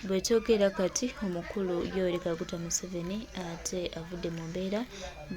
Bwetwogera kati omukulu Yoweri Kaguta Museveni ate avudde mu mbeera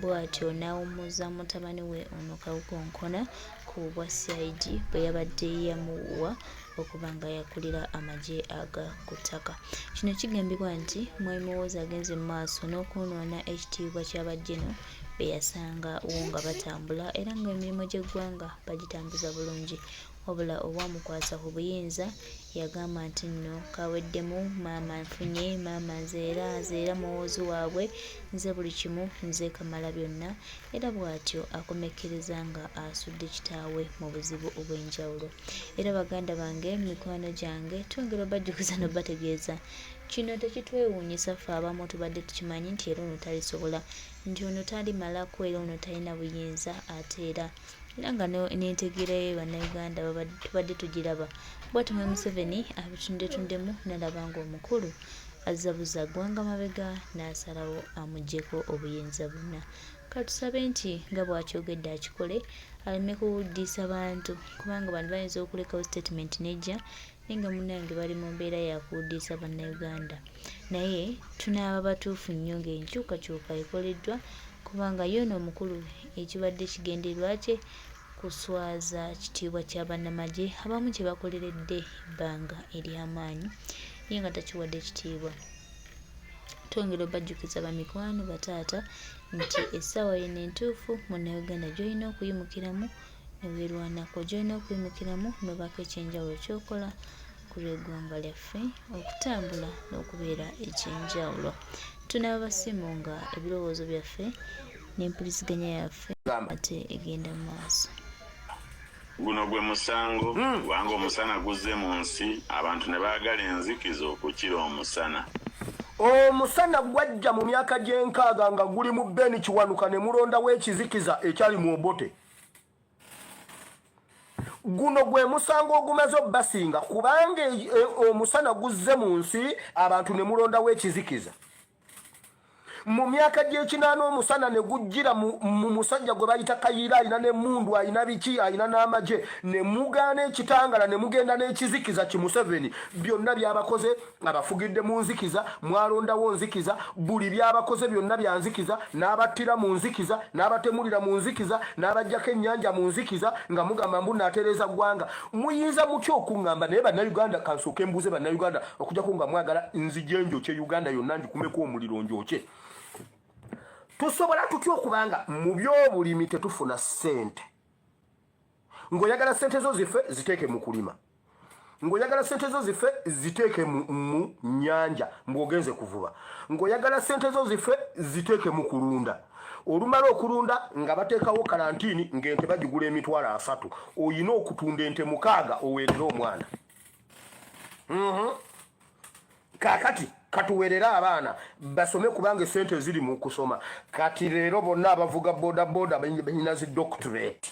bw'atyo n'awummuza mutabani we ono Kawukonkona ku bwa CID bwe yabadde yamuwa okuba nga yakulira amagye aga ku ttaka. Kino kigambibwa nti Mwami Muhoozi agenze mu maaso n'okwonoona ekitiibwa kya Baggeno be yasangawo nga batambula era ng'emirimu gy'eggwanga bagitambuza bulungi wabula obwamukwasa ku buyinza yagamba nti nno kaweddemu maama nfunye maama nze era nze era muwoozi waabwe nze buli kimu nze kamala byonna era bw'atyo akomekkereza nga asudde kitaawe mu buzibu obw'enjawulo era baganda bange mikwano gyange twongera obajjukiza nobategeeza kino tekitwewuunyisa ffe abamu tubadde tukimanyi nti era ono talisobola nti ono talimalako era ono talina buyinza ate era era nga n'entegeera ye bannayuganda tubadde tugiraba bwatyo mwe Museveni abitundetundemu nalaba ng'omukulu azza buzza ggwanga mabega n'asalawo amuggyeko obuyinza bwonna. Katusabe nti nga bw'akyogedde akikole aleme kuwuddiisa bantu kubanga bano bayinza okulekawo sitatimenti n'ejja naye nga munnange bali mu mbeera ya kuwuddiisa Bannayuganda. Naye tunaaba batuufu nnyo ng'enkyukakyuka ekoleddwa kubanga ye ono omukulu ekibadde kigendererwa kye kuswaza kitiibwa kya bannamagye abamu kye bakoleredde ebbanga ery'amaanyi ye nga takiwadde kitiibwa. Twongera obajjukiza bamikwano bataata nti essaawa yeno entuufu munnayuganda gy'olina okuyimukiramu ne weerwanako, gy'olina okuyimukiramu n'obaako eky'enjawulo ky'okola ku lw'eggwanga lyaffe okutambula n'okubeera eky'enjawulo. Tunaaba basiimu nga ebirowoozo byaffe n'empuliziganya yaffe ate egenda mu maaso. Guno gwe musango, kubanga omusana guzze mu nsi, abantu ne baagala enzikiza okukira omusana. Omusana gwajja mu myaka gy'enkaaga nga guli mu Ben Kiwanuka ne mulondawo ekizikiza ekyali mu Obote. Guno gwe musango ogumaze obbasinga kubanga omusana guzze mu nsi abantu ne mulondawo ekizikiza. Mu myaka gy'ekinaana omusana ne gujjira mu musajja gwe bayita Kayiira, alina n'emmundu, alina biki, alina n'amagye, ne mugaana ekitangala ne mugenda n'ekizikiza ki Museveni. Byonna by'abakoze abafugidde mu nzikiza, mwalondawo nzikiza, buli by'abakoze byonna bya nzikiza, n'abattira mu nzikiza, n'abatemulira mu nzikiza, n'abaggyako ennyanja mu nzikiza, nga mugamba mbu naatereeza ggwanga. Muyinza mutya okuŋŋamba? Naye Bannayuganda, kansooke mbuuze Bannayuganda, okujjako nga mwagala nzije njokye Uganda yonna ngikumeko omuliro njokye. Tusobola tutya okubanga mu by'obulimi tetufuna ssente? Ng'oyagala ssente zo zife ziteeke mu kulima, ng'oyagala ssente zo zife ziteeke mu nnyanja mbw'ogenze kuvuba, ng'oyagala ssente zo zife ziteeke mu kulunda. Olumala okulunda nga bateekawo kalantiini ng'ente bagigula 300,000, oyina okutunda ente 6 oweerere omwana. Kaakati katuweerere abaana basome kubanga essente eziri mu kusoma. Kati leero bonna abavuga boda boda balina zi doctorate.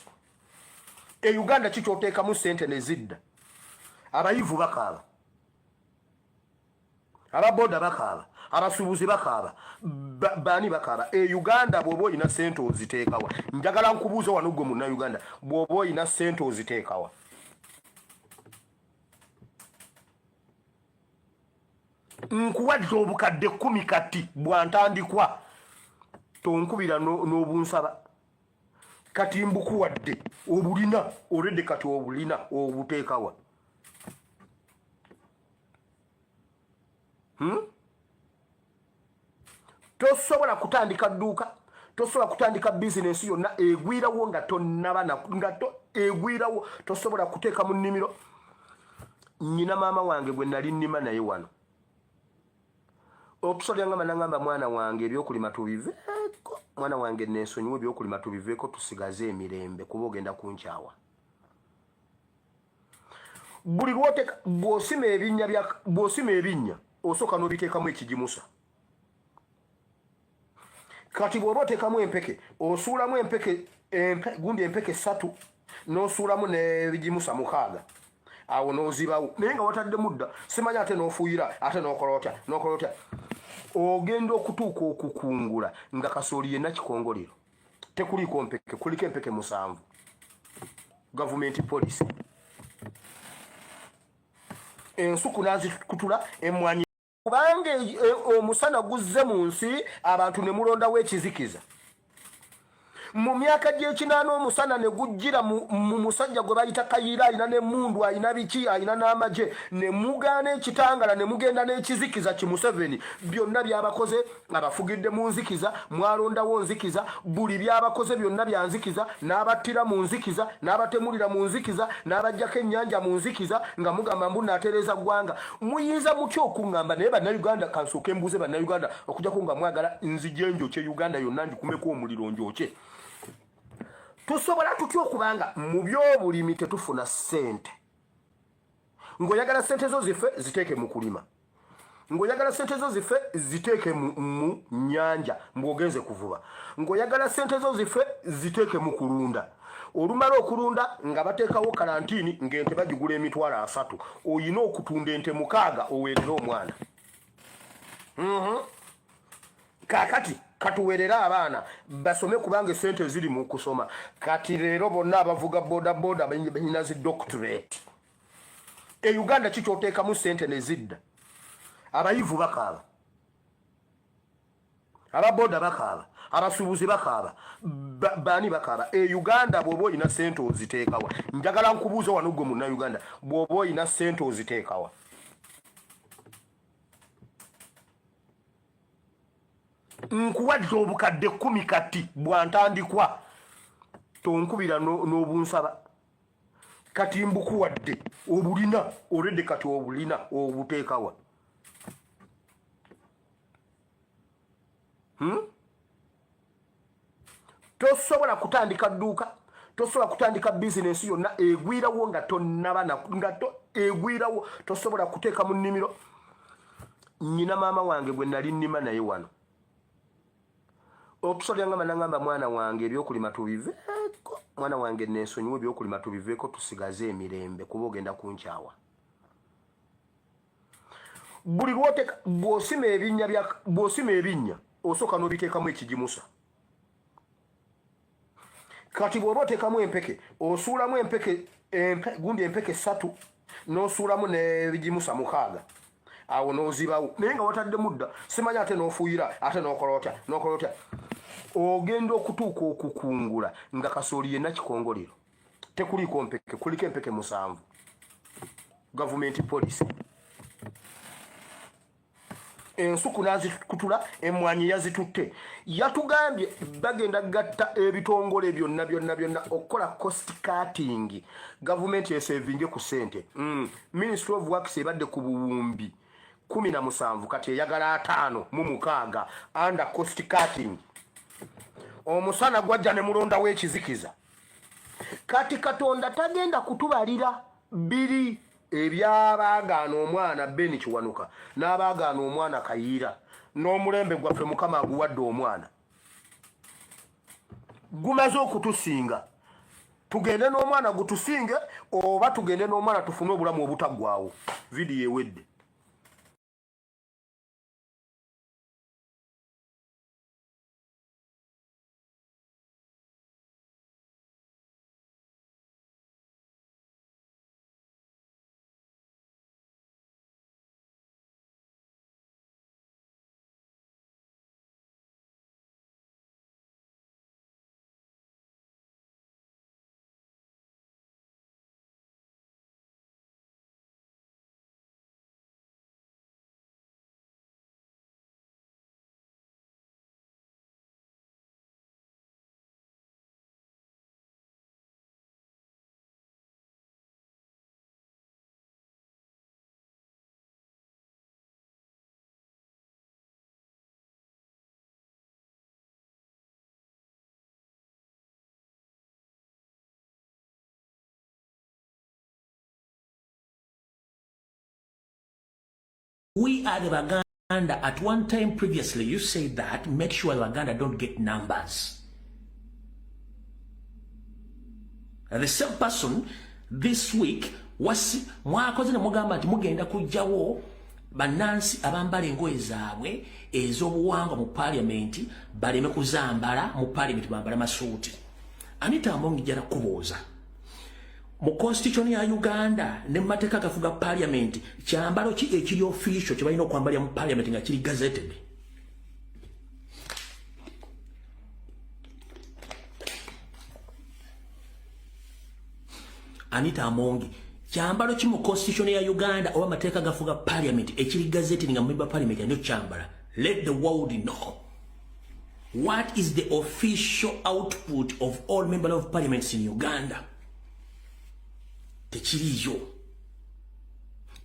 E Uganda kikyoteekamu ssente ne zidda. Abayivu bakaaba, ababoda bakaaba, abasuubuzi bakaaba, baani bakaaba. E Uganda bw'oba olina ssente oziteekawa? Njagala nkubuuze wano ggwe Munnayuganda, bw'oba olina ssente oziteekawa? Nkuwadde obukadde 10 kati bwantandikwa, tonkubira n'obunsaba. Kati mbukuwadde, obulina olwedde, kati obulina obuteekawa? Tosobola kutandika dduuka, tosobola kutandika bizinensi yonna, egwirawo nga tonnaba nga egwirawo. Tosobola kuteeka mu nnimiro. Nyina maama wange gwe nali nnima naye wano okusolya ngamba, nangamba, "Mwana wange, ebyokulima tubiveeko. Mwana wange, nensonyiwa, ebyokulima tubiveeko, tusigaze emirembe, kuba ogenda kunkyawa." Buli lwoteka bw'osima ebinnya, bw'osima ebinnya osooka n'obiteekamu ekigimusa. Kati bw'oba oteekamu empeke, osuulamu empeke gundi empeke ssatu n'osuulamu n'ebigimusa 6, awo n'ozibawo. Naye nga wataddemu dda simanya, ate n'ofuuyira, ate n'okola otya, n'okola otya, ogenda okutuuka okukungula nga kasooli yenna kikongolero, tekuliiko mpeke, kuliko empeke 7. Gavumenti policy, ensuku n'azikutula, emwanyi. Kubanga omusana guzze mu nsi, abantu ne mulondawo ekizikiza. Mu myaka gy'ekinaana omusana ne gujjira mu musajja gwe bayita Kayiira, alina n'emmundu, alina biki, alina n'amagye, ne mugaana ekitangala ne mugenda n'ekizikiza. Ki Museveni byonna by'abakoze abafugidde mu nzikiza, mwalondawo nzikiza. Buli by'abakoze byonna bya nzikiza, n'abattira mu nzikiza, n'abatemulira mu nzikiza, n'abaggyako ennyanja mu nzikiza, nga mugamba mbu naatereeza ggwanga. Muyinza mutya okuŋŋamba? Naye Bannayuganda, kansooke mbuuze Bannayuganda, okujjako nga mwagala nzije njokye Uganda yonna, ngikumeko omuliro njokye, tusobola tutya okubanga mu byobulimi tetufuna ssente? Ng'oyagala ssente zo zife, ziteeke mu kulima. Ng'oyagala ssente zo zife, ziteeke mu nnyanja mbw'ogenze kuvuba. Ng'oyagala ssente zo zife, ziteeke mu kulunda. Olumala okulunda nga bateekawo kalantiini, ng'ente bagigula 300,000, oyina okutunda ente 6 oweerere omwana. Kakati katuweerere abaana basome, kubanga esente ziri mu kusoma. Kati leero bonna abavuga boda boda balina zi doctorate. E Uganda kikyoteekamu sente ne zidda. Abayivu bakaaba, ababoda bakaaba, abasuubuzi bakaaba, baani bakaaba e Uganda? Bw'oba olina sente oziteekawa? Njagala nkubuuza wano gwe Munnayuganda, bw'oba olina sente oziteekawa? Nkuwadde obukadde 10 kati bwantandikwa, tonkubira n'obunsaba. Kati mbukuwadde, obulina olwedde, kati obulina obuteekawa? Tosobola kutandika dduuka, tosobola kutandika bizinensi yonna, egwirawo nga tonnaba, nga egwirawo. Tosobola kuteeka mu nnimiro. Nyina maama wange gwe nali nnima naye wano okusolya ngamba, nangamba, "Mwana wange, ebyokulima tubiveeko. Mwana wange, nensonyiwa, ebyokulima tubiveeko, tusigaze emirembe, kuba ogenda kunkyawa." Buli lwoteka, bw'osima ebinnya, bw'osima ebinnya osooka n'obiteekamu ekigimusa. Kati bw'oba oteekamu empeke, osuulamu empeke gundi empeke ssatu, n'osuulamu n'ebigimusa 6, awo n'ozibawo. Naye nga wataddemu dda simanya, ate n'ofuuyira, ate n'okola otya, n'okola otya, ogenda okutuuka okukungula nga kasooli yenna kikongolero, tekuliiko mpeke, kuliko empeke 7. Gavumenti policy, ensuku n'azikutula, emwanyi yazitutte. Yatugambye bagenda gatta ebitongole byonna byonna byonna okukola cost cutting, gavumenti esevinge ku ssente. Ministry of Works ebadde ku buwumbi 17, kati eyagala 56 under cost cutting. Omusana gwajja ne mulondawo ekizikiza. Kati Katonda tagenda kutubalira biri ebyabaagaana omwana Ben Kiwanuka n'abaagaana omwana Kayiira. N'omulembe gwaffe Mukama aguwadde omwana, gumaze okutusinga. Tugende n'omwana gutusinge, oba tugende n'omwana tufune obulamu obutaggwawo? Vidiyo ewedde. We are the Baganda. At one time previously, you said that make sure the Baganda don't get numbers. And the same person this week was mwakoze ne mugamba nti mugenda kujjawo bannansi abambala engoye zaabwe ez'obuwangwa mu parliament, baleme kuzambala mu parliament, bambala masuuti. Anita Among, jala kubuuza. Mu constitution ya Uganda ne mu mateeka agafuga parliament, kyambalo ki ekiri official kye balina okwambalira mu parliament nga kiri gazetted? Anita Amongi, kyambalo ki mu constitution ya Uganda oba mateeka gafuga parliament ekiri gazetted nga member parliament alina okukyambala? Let the world know. What is the official output of all member of parliaments in Uganda? Tekiriyo.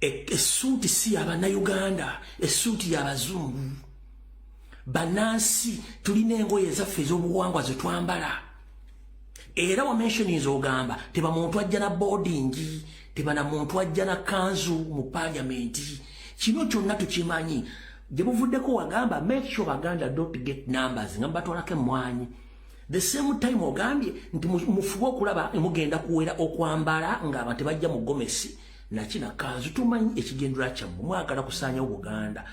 Essuuti si y'Abannayuganda, essuuti y'abazungu. Bannansi tulina engoye ezaffe ez'obuwangwa ze twambala. Era wa mentioninze ogamba teba muntu ajja na boarding, teba na muntu ajja na kanzu mu parliament. Kino kyonna tukimanyi. Gye buvuddeko wagamba make sure Baganda don't get numbers nga mbatwalako emmwanyi. The same time ogambye nti mufube okulaba mugenda kuwera okwambala ng'abantu tebajja mu gomesi naki na kanzu. Tumanyi ekigendera kyammwe, mwagala kusaanyawo Buganda.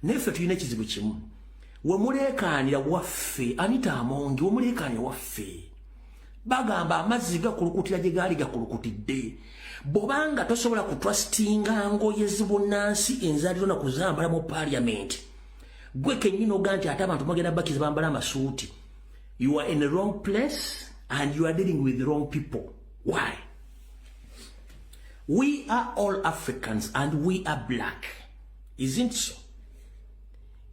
Naye ffe tulina ekizibu kimu. We muleekaanira waffe, Anita Amongi, we muleekaanira waffe. Bagamba amazzi gakulukutira gye gaali gakulukutidde. Bw'obanga tosobola kutrustinga ngoye z'obunnansi enzaaliro na kuzambala mu parliament, gwe kennyini oga nti ate abantu bagenda bakiza bambala amasuuti. You are in the wrong place and you are dealing with the wrong people. Why? We are all Africans and we are black. Isn't so?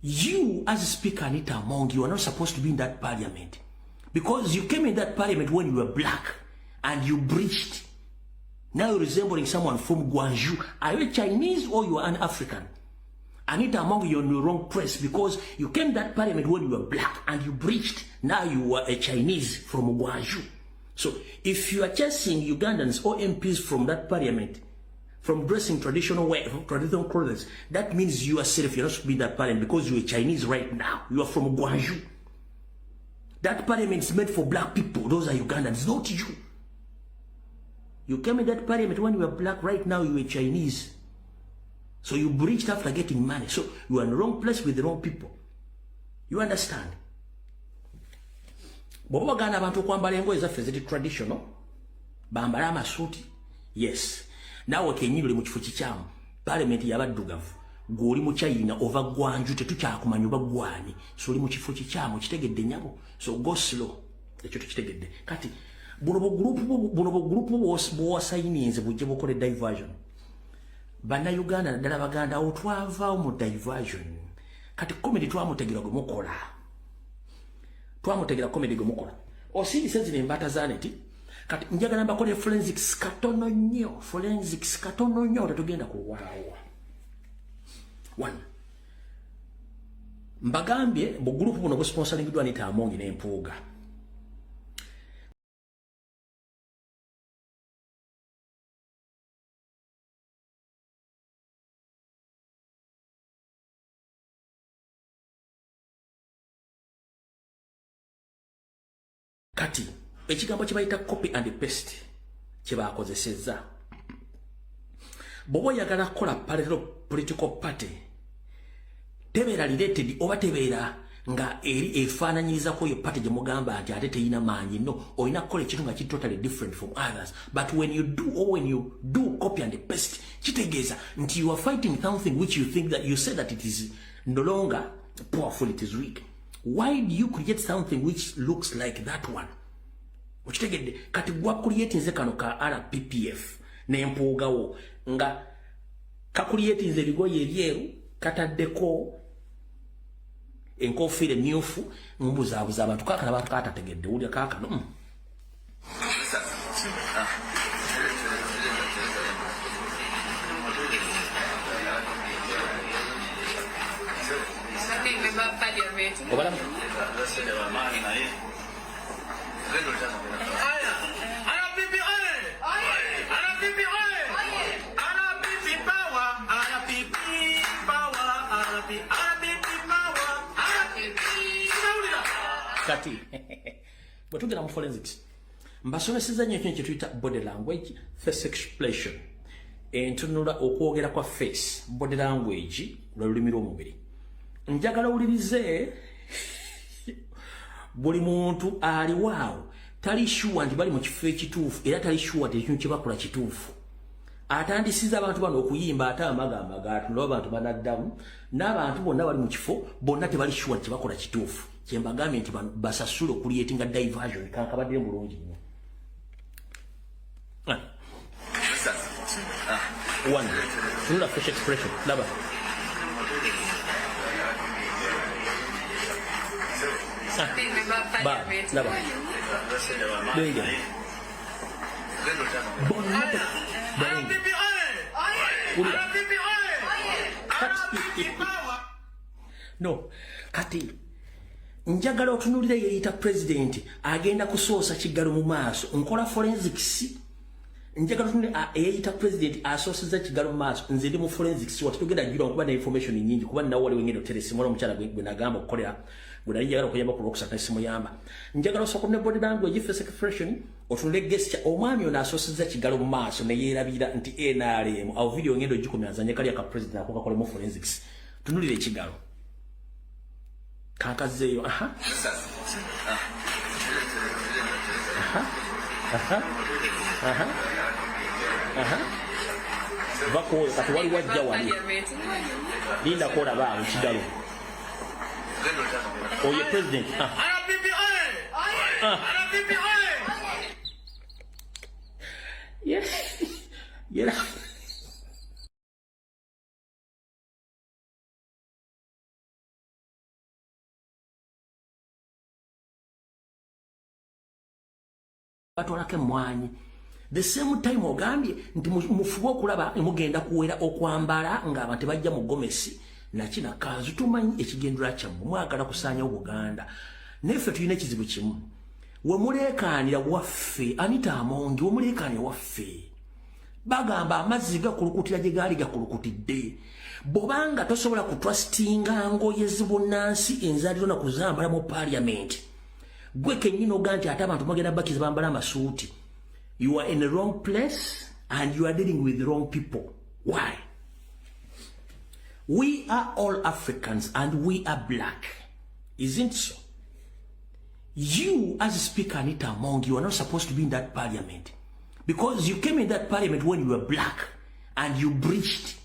You, as a Speaker Anita Among, you are not supposed to be in that parliament. Because you came in that parliament when you were black and you breached. Now you're resembling someone from Guangzhou. Are you Chinese or you are an African? Anita Among, you're in the wrong place because you came that parliament when you were black and you breached. Now you are a Chinese from Guangzhou. So if you are chasing Ugandans or MPs from that parliament, from dressing traditional way, traditional clothes, that means you yourself, you're not supposed to be in that parliament because you're a Chinese right now. You are from Guangzhou. That parliament is meant for black people. Those are Ugandans, not you. You came in that parliament when you were black. Right now you are Chinese. So you breached after getting money. So you are in the wrong place with the wrong people. You understand? Bw'oba baganda abantu okwambala engoye zaffe ziri traditional, bambale amasuuti, yes. Naawe kennyini oli mu kifo kikyamu. Parliament y'abaddugavu. Gwe oli mu China ova Gwanju, tetukyakumanya oba gwani. So oli mu kifo kikyamu, kitegedde nnyabo. So go slow. Ekyo tukitegedde. Kati buno bugroup bw'owasayininze bujje bukole diversion. Bannayuganda naddala Baganda awo twavaawo mu diversion. Kati comedy twamutegera gwe mukola. Twamutegera comedy gwe mukola. Osindise zino embaata za neti. Kati njagala mbakole forensics katono nnyo. Forensics katono nnyo tetugenda kulwawo. One. Mbagambye bu group buno busponsoringiddwa Anita Amongi n'Empuuga. Kati ekigambo kye bayita copy and paste kye bakozesezza. Bw'oba oyagala kukola parallel political party, tebeera related oba tebeera nga eri efaananyirizako eyo party gye mugamba nti ate teyina maanyi. No, olina kukola ekintu nga kiri totally different from others. But when you do or when you do copy and paste, kitegeeza nti you are fighting something which you think that you say that it is no longer powerful, it is weak. Why do you create something which looks like that one? Okitegedde? Kati gwa creatinze kano ka RPPF n'empuugawo nga kakuliyetinze ebigoye ebyeru, kataddeko enkofiira emyufu, mbuzaabuza abantu kaakano abantu katategedde wulira kaakano. Obalamu? Kati bwe tugenda mu forensics, mbasomeseza nnyo ekintu kye tuyita body language, face expression, entunula, okwogera kwa face, body language, lwe lulimi lw'omubiri. Njagala owulirize buli muntu aliwaawo Tali sure nti bali mu kifo ekituufu, era tali sure nti ekintu kye bakola kituufu. Atandisiza abantu bano okuyimba ate amagamba gatunula abantu banaddamu, n'abantu bonna bali mu kifo bonna tebali sure nti bakola kituufu. Kye mbagambye nti basasule okucreatinga diversion. Kankabadde bulungi nnyo. One, tunula fresh expression, laba. Ba, laba. Lenge. Bonna balenge. Wulira. No, kati njagala otunuulira yeeyita president agenda kusoosa kigalo mu maaso. Nkola forensics. Njagala otunuulira eyeeyita president asoosezza kigalo mu maaso. Nze ndi mu forensics, wati tugenda jjula okuba ne information nnyingi, kuba nnawo waliwo engendo teresi mwana omukyala gwe nagamba okukolera gwe nali njagala okuyamba ku lwokusatu ne simuyamba. Njagala osooka ne body language, face expression, otunule gesture. Omwami ono asoosezza kigalo mu maaso ne yeerabira nti NRM. Awo video ngendo gikomya nzanye kali aka president ako kakolemu forensics. Tunulira ekigalo. Kankazeeyo. Aha. Aha. Aha. Aha. Aha. Vakoyo kati wali wajja wali. Linda kola baawo ekigalo. Oye president. Ah. Ah. Yes. Yeah. Batwalako emmwanyi. The same time ogambye nti mufube okulaba mugenda kuwera okwambala ng'abantu tebajja mu gomesi naki na kanzu. Tumanyi ekigendera kyammwe, mwagala kusaanyawo Buganda. Naye ffe tulina ekizibu kimu. We muleekaanira waffe, Anita Amongi, we muleekaanira waffe, bagamba amazzi gakulukutira gye gaali gakulukutidde. Bw'obanga tosobola kutrustinga ngoye z'obunnansi enzaaliro na kuzambala mu parliament, gwe kennyini oga nti ate abantu bagenda bakiza bambala amasuuti. You are in the wrong place and you are dealing with the wrong people. Why? We are all Africans and we are black. Isn't so? You, as a Speaker Anita Among, you are not supposed to be in that parliament. Because you came in that parliament when you were black and you breached.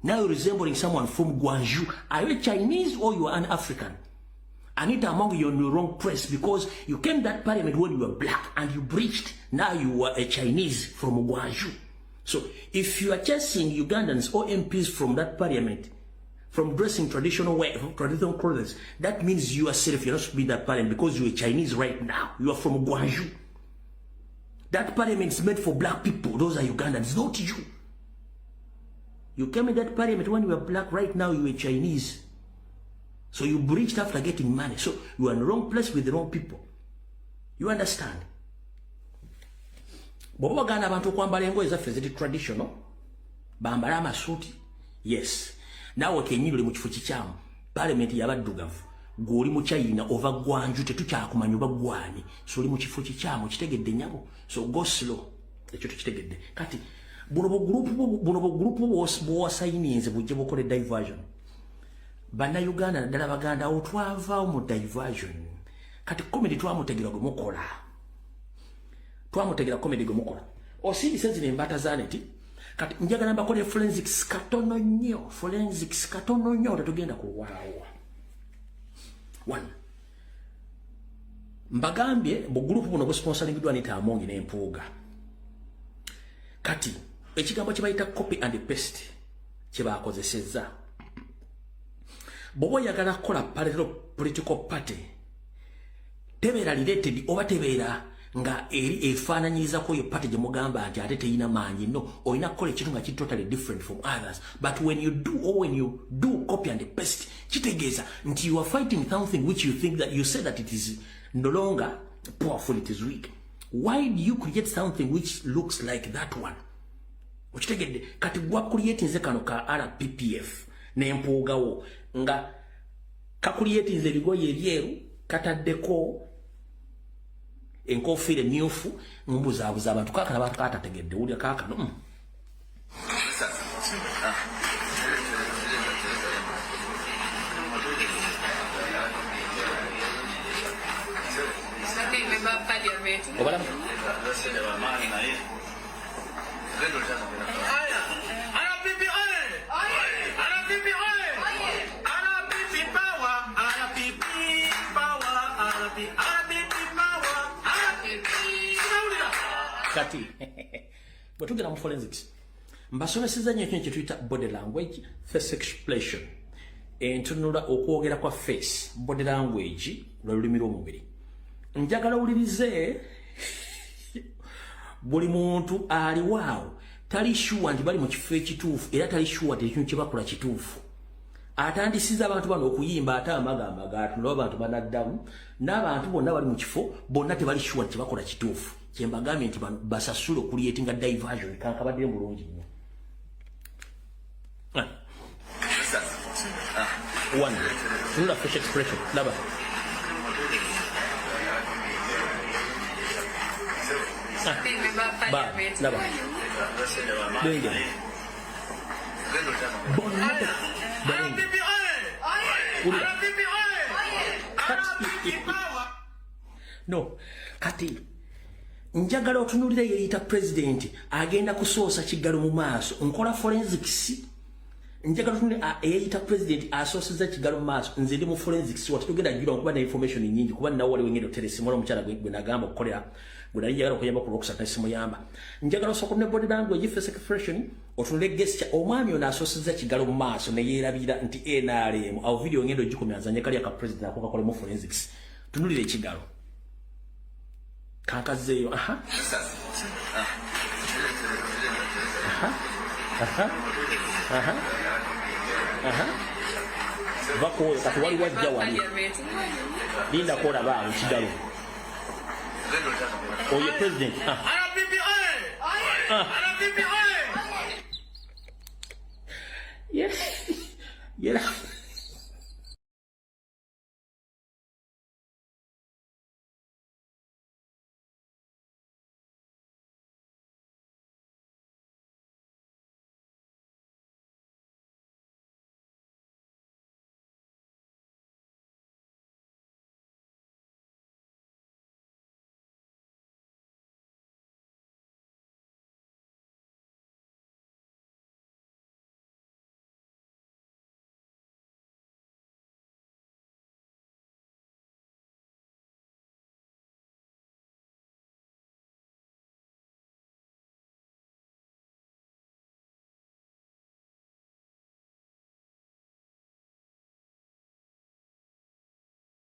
Now you're resembling someone from Guangzhou. Are you Chinese or you are an African? Anita Among, you're in the wrong place because you came that parliament when you were black and you breached. Now you are a Chinese from Guangzhou. So if you are chasing Ugandans or MPs from that parliament, from dressing traditional way, traditional clothes, that means you yourself, you're not supposed to be in that parliament because you're Chinese right now. You are from Guangzhou. That parliament is meant for black people. Those are Ugandans, not you. You came in that parliament when you were black. Right now you are Chinese. So you breached after getting money. So you are in the wrong place with the wrong people. You understand? Bw'oba wagaana abantu okwambala engoye zaffe eziri traditional, bambale amasuuti, yes. Naawe kennyini oli mu kifo kikyamu. Parliament y'abaddugavu. Gwe oli mu China ova Gwanju, tetukyakumanya oba gwani. So oli mu kifo kikyamu, kitegedde nnyabo. So go slow. Ekyo tukitegedde. Kati buno bu group bw'owasayininze bujje bukole diversion. Bannayuganda naddala Baganda awo twavaawo mu diversion. Kati comedy twamutegera gwe mukola. Twamutegera comedy gwe mukola. Osindise zino embaata za neti. Kati njagala mbakole forensics katono nnyo. Forensics katono nnyo tetugenda kulwawo. One. Mbagambye bu group buno busponsoringiddwa Anita Amongi n'Empuuga. Kati ekigambo kye bayita copy and paste kye bakozesezza. Bw'oba oyagala kukola parallel political party, tebeera related oba tebeera nga eri efaananyirizako eyo party gye mugamba nti ate teyina maanyi. No, olina kukola ekintu nga kiri totally different from others. But when you do or when you do copy and paste, kitegeeza nti you are fighting something which you think that you say that it is no longer powerful, it is weak. Why do you create something which looks like that one? Okitegedde? Kati gwa creatinze kano ka RPPF n'empuugawo nga kakuliyetinze ebigoye ebyeru, kataddeko enkofiira emyufu, mbuzaabuza abantu. Kaakano abantu katategedde. Wulira kaakano. Member of Parliament. Obalamu. Kati bwe tugenda mu forensics, mbasomeseza nnyo ekintu kye tuyita body language, face expression, entunula, okwogera kwa face, body language, lwe lulimi lw'omubiri. Njagala owulirize buli muntu aliwaawo tali sure nti bali mu kifo ekituufu, era tali sure nti ekintu kye bakola kituufu. Atandisiza abantu bano okuyimba, ate amagamba gatunula abantu banaddamu, n'abantu bonna bali mu kifo bonna tebali sure nti kyebakola kituufu. Kyembagambye nti basasule okucreatinga diversion. Kankabaddire bulungi nnyo. Ah. One, tunula face expression, laba. Ah. Ba laba lenge bonna balenge. Wulira. No, kati njagala otunulira yeyita president agenda kusoosa kigalo mu maaso. Nkola forensics. Njagala otunulire eyeyita president asooseza kigalo mu maaso. Nze ndi mu forensics, wati tugenda jula nkuba na information nyingi, kuba nawo waliwo engendo teresi mwana omukyala gwe nagamba okukolera, gwe nali njagala okuyamba ku lwokusatu nesimuyamba. Njagala osooka ne body language, face expression, otunule gesture. Omwami ono asooseza kigalo mu maaso ne yeerabira nti NRM. Awo video ngendo gikomya, nzanye kali aka president ako kakolemu forensics. Tunulira ekigalo, kankazeeyo. Aha, aha, aha, aha, aha, vakooyo. Kati wali wajja wali, lindako olaba awo ekigalo. Oyo president. Ah. Ah. Yeah. Yeah.